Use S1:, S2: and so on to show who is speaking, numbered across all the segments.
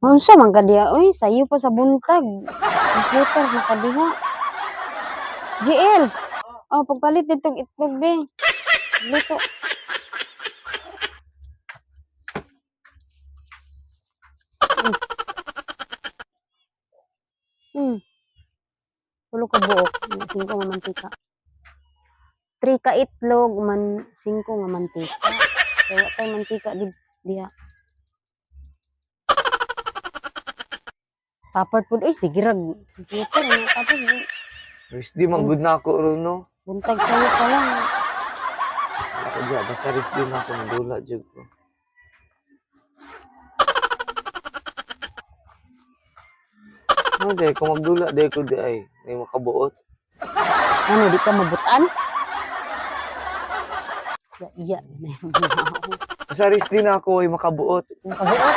S1: Unsa man ka diha oy, sayo pa sa buntag. Computer na ka diha. GL. Oh, pagpalit nitong itlog be. Luto. Tulo ka buok, 5 nga mantika. 3 ka itlog man 5 nga mantika. Kay wa tay mantika di diha. Papad pud oy, sige rag computer na tapos
S2: Rest day man gud na ako ron, no.
S1: buntag sayo pa lang.
S2: Ako diya, basta rest day na ako, madula jud ko. Ano day, kung magdula day ko di ay, may makabuot.
S1: Ano, di ka mabutan? Ya, iya.
S2: Basta rest day na ako ay makabuot.
S1: Makabuot.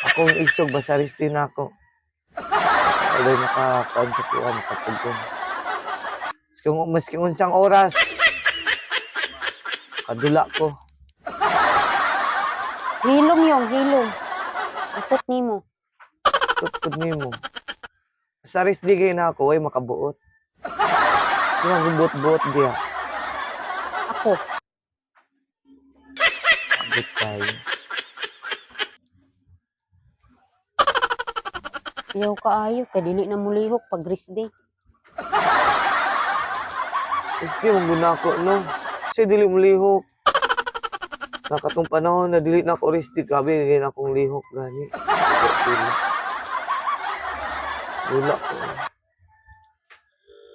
S2: Akong isog, basta rest day na ako. Alay makakuan sa kuha, makapugong. Maski unsang oras, kadula ko.
S1: Hilom yung, hilom. Utot nimo.
S2: Tutkod nimo. Basta rest day kayo na ako ay makabuot. Sino magbuot-buot diya?
S1: Ako.
S2: Abot tayo.
S1: Iyaw kaayo, kay dili na mulihok pag rest day.
S2: Rest day, mong ako, no? Kasi dili mo lihok. Nakatong panahon na dili na ako rest day, grabe, hindi na akong lihok, gani. Dula. Dula ko.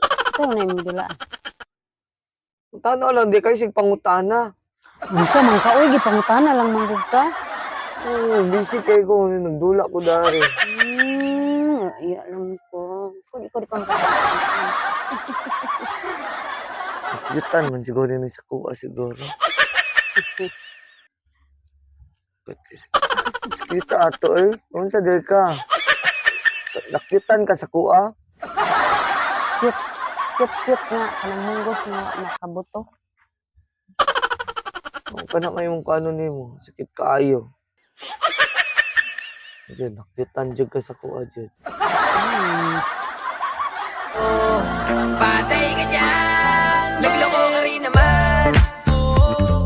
S1: Ito na yung dulaan.
S2: Tano lang, di kayo sig pangutana.
S1: Unsa man ka oy, gipangutana lang manggug ka.
S2: Oo, busy kayo ko, nagdula ko dari.
S1: Iya lang ko. Kung ikaw di pa makapagpapalala.
S2: Yutan man siguro ni sa kuha siguro. Kita ato eh. Unsa di ka? Nakyutan ka sa kuha?
S1: Cute, cute, cute nga. Kanang munggos nga wa makabuto.
S2: Kung ka na kayong kano nimo, sakit kaayo. Diyan, nakyutan jud ka sa kuha jud.
S3: Patay ka dyan, nagloko ka rin naman.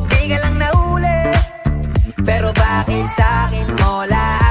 S3: Di ka lang nahuli, pero bakit sa'kin mo lang